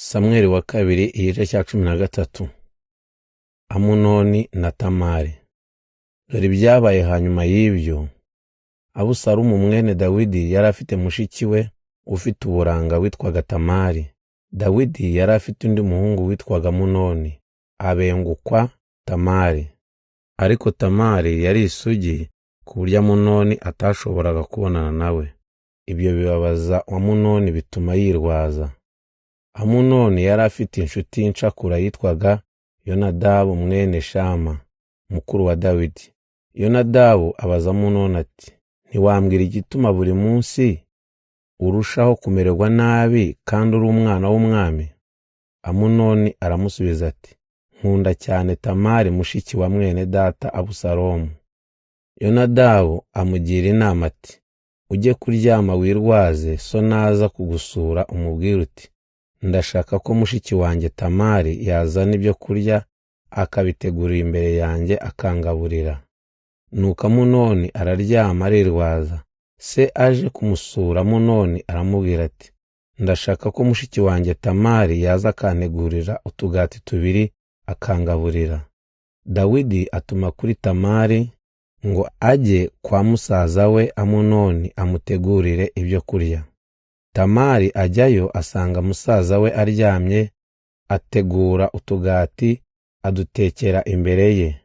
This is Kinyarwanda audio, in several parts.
Samweli wa kabiri igice cya 13. Amunoni na Tamari. Dore ibyabaye hanyuma y'ibyo. Abusalomu mwene Dawidi yari afite mushiki we ufite uburanga witwaga Tamari. Dawidi yari afite undi muhungu witwaga Amunoni, abengukwa Tamari. Ariko Tamari yari isugi ku buryo Amunoni atashoboraga kubonana nawe. Ibyo bibabaza Amunoni bituma yirwaza. Amunoni yari afite inshuti y'incakura yitwaga Yonadabu mwene Shama, mukuru wa Dawidi. Yonadabu abaza Amunoni ati: "Ntiwambwira igituma buri munsi urushaho kumererwa nabi kandi uri umwana w'umwami?" Amunoni aramusubiza ati: "Nkunda cyane Tamari mushiki wa mwene data Abusalomu." Yonadabu amugira inama ati: "Ujye kuryama wirwaze, so naza kugusura umubwire uti: ndashaka ko mushiki wanjye Tamari yazana ibyo kurya akabitegurira imbere yanjye akangaburira." Nuko Amunoni araryama arirwaza. Se aje kumusura, Amunoni aramubwira ati: "Ndashaka ko mushiki wanjye Tamari yaza akantegurira utugati tubiri akangaburira." Dawidi atuma kuri Tamari ngo ajye kwa musaza we Amunoni amutegurire ibyo kurya. Tamari ajyayo asanga musaza we aryamye, ategura utugati adutekera imbere ye,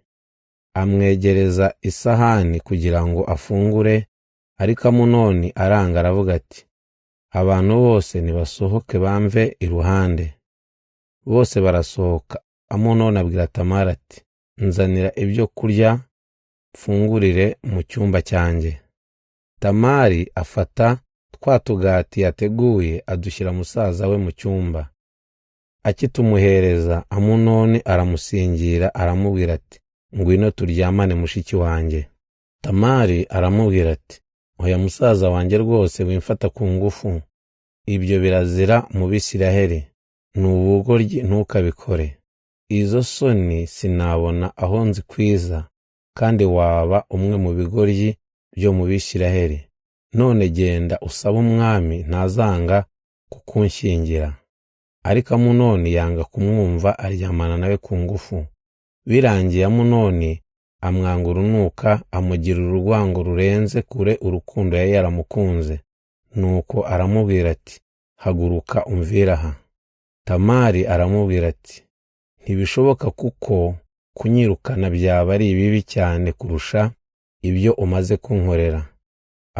amwegereza isahani kugira ngo afungure. Ariko Amunoni aranga aravuga ati: "Abantu bose nibasohoke bamve iruhande." Bose barasohoka. Amunoni abwira Tamari ati: "Nzanira ibyo kurya mfungurire mu cyumba cyanjye." Tamari afata twa tugati yateguye adushyira musaza we mu cyumba. Akitumuhereza, Amunoni aramusingira aramubwira ati: "Ngwino turyamane mushiki wanjye." Tamari aramubwira ati: "Oya musaza wanjye rwose, wimfata ku ngufu. Ibyo birazira mu Bisiraheli, ni ubugoryi, ntukabikore. Izo soni sinabona aho nzikwiza, kandi waba umwe mu bigoryi byo mu Bisiraheli. None genda usabe umwami, ntazanga kukunshyingira." Ariko Amunoni yanga kumwumva, aryamana nawe ku ngufu. Birangiye Amunoni amwanga urunuka, amugira urwango rurenze kure urukundo yari yaramukunze. Nuko aramubwira ati: "Haguruka umvire aha." Tamari aramubwira ati: "Ntibishoboka, kuko kunyirukana byaba ari bibi cyane kurusha ibyo umaze kunkorera."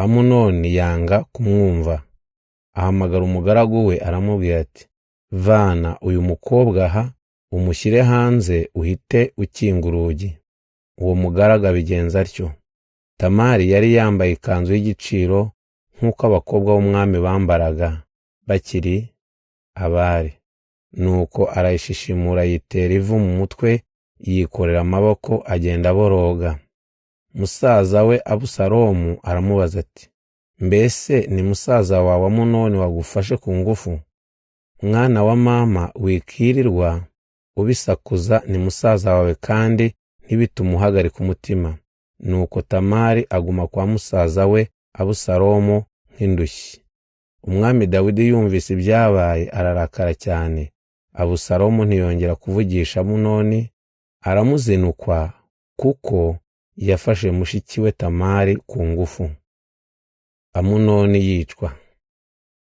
Amunoni yanga kumwumva. Ahamagara umugaragu we aramubwira ati: "Vana uyu mukobwa aha, umushyire hanze, uhite ukinga urugi." Uwo mugaragu abigenza atyo. Tamari yari yambaye ikanzu y'igiciro nk'uko abakobwa b'umwami bambaraga bakiri abari. Nuko arayishishimura, yitera ivu mu mutwe, yikorera amaboko, agenda aboroga. Musaza we Abusalomu aramubaza ati: "Mbese ni musaza wawe Amunoni wagufashe ku ngufu? Mwana wa mama, wikirirwa ubisakuza, ni musaza wawe kandi ntibitume uhagarika umutima." Nuko Tamari aguma kwa musaza we Abusalomu nk'indushyi. Umwami Dawidi yumvise ibyabaye ararakara cyane. Abusalomu ntiyongera kuvugisha Amunoni, aramuzinukwa kuko yafashe mushiki we Tamari ku ngufu. Amunoni yicwa.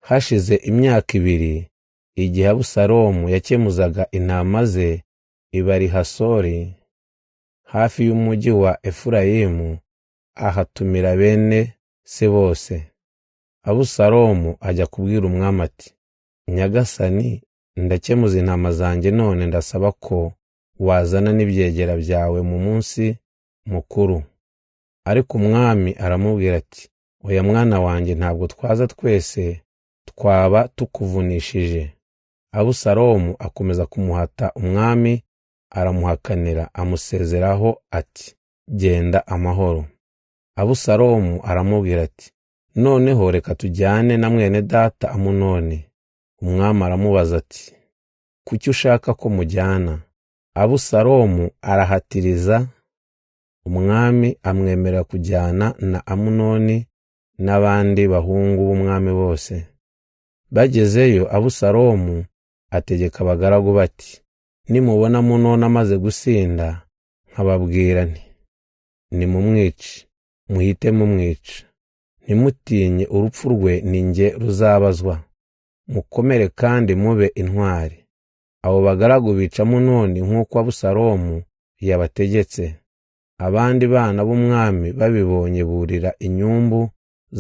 Hashize imyaka 2, igihe Abusalomu yakemuzaga intama ze i Barihasori hafi y'umugi wa Efurayimu, ahatumira bene se bose. Abusalomu ajya kubwira umwami ati: "Nyagasani, ndakemuza intama zanjye, none ndasaba ko wazana n'ibyegera byawe mu munsi mukuru." Ariko umwami aramubwira ati: "Oya mwana wanjye, ntabwo twaza twese, twaba tukuvunishije." Abusalomu akomeza kumuhata, umwami aramuhakanira, amusezeraho ati: "Genda amahoro." Abusalomu aramubwira ati: "Noneho reka tujyane na mwene data Amunoni." Umwami aramubaza ati: "Kuki ushaka ko mujyana?" Abusalomu arahatiriza, umwami amwemerera kujyana na Amunoni n'abandi bahungu b'umwami bose. Bagezeyo, Abusalomu Ategeka abagaragu bati: "Nimubona Amunoni amaze gusinda, nkababwira nti nimumwice, muhite mumwica. Ntimutinye urupfu rwe, ni jye ruzabazwa. Mukomere kandi mube intwari." Abo bagaragu bica Amunoni nk'uko Abusalomu yabategetse. Abandi bana b'umwami babibonye burira inyumbu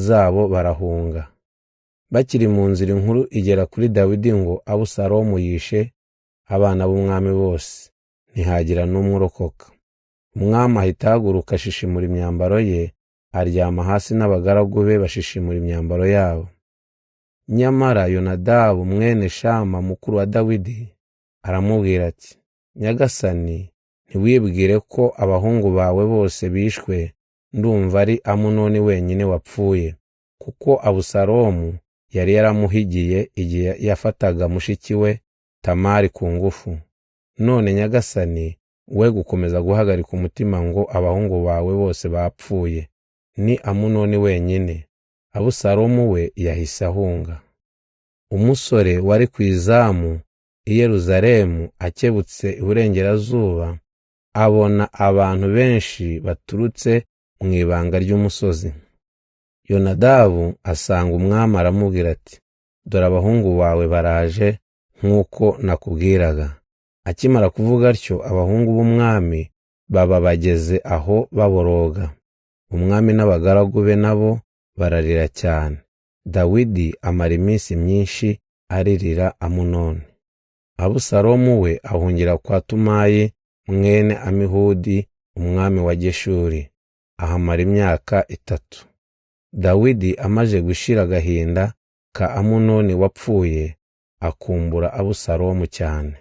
zabo barahunga. Bakiri mu nzira, inkuru igera kuri Dawidi ngo Abusalomu yishe abana b'umwami bose, ntihagira n'umwe urokoka. Umwami ahita ahaguruka ashishimura imyambaro ye, aryama hasi n'abagaragu be bashishimura imyambaro yabo. Nyamara Yonadabu mwene Shama mukuru wa Dawidi aramubwira ati: "Nyagasani, ntiwibwire ko abahungu bawe bose bishwe, ndumva ari Amunoni wenyine wapfuye, kuko Abusalomu yari yaramuhigiye igihe yafataga mushiki we Tamari ku ngufu. None Nyagasani, we gukomeza guhagarika umutima ngo abahungu bawe bose bapfuye, ni Amunoni wenyine. Abusalomu we yahise ahunga." Umusore wari ku izamu i Yerusalemu akebutse iburengerazuba, abona abantu benshi baturutse mu ibanga ry'umusozi. Yonadabu asanga umwami aramubwira ati: "Dore abahungu bawe baraje nk'uko nakubwiraga." Akimara kuvuga atyo, abahungu b'umwami baba bageze aho baboroga. Umwami n'abagaragu be nabo bararira cyane. Dawidi amara iminsi myinshi aririra Amunoni. Abusalomu we ahungira kwa Tumayi mwene Amihudi umwami wa Geshuri, ahamara imyaka 3. Dawidi amaze gushira agahinda ka Amunoni wapfuye, akumbura Abusalomu cyane.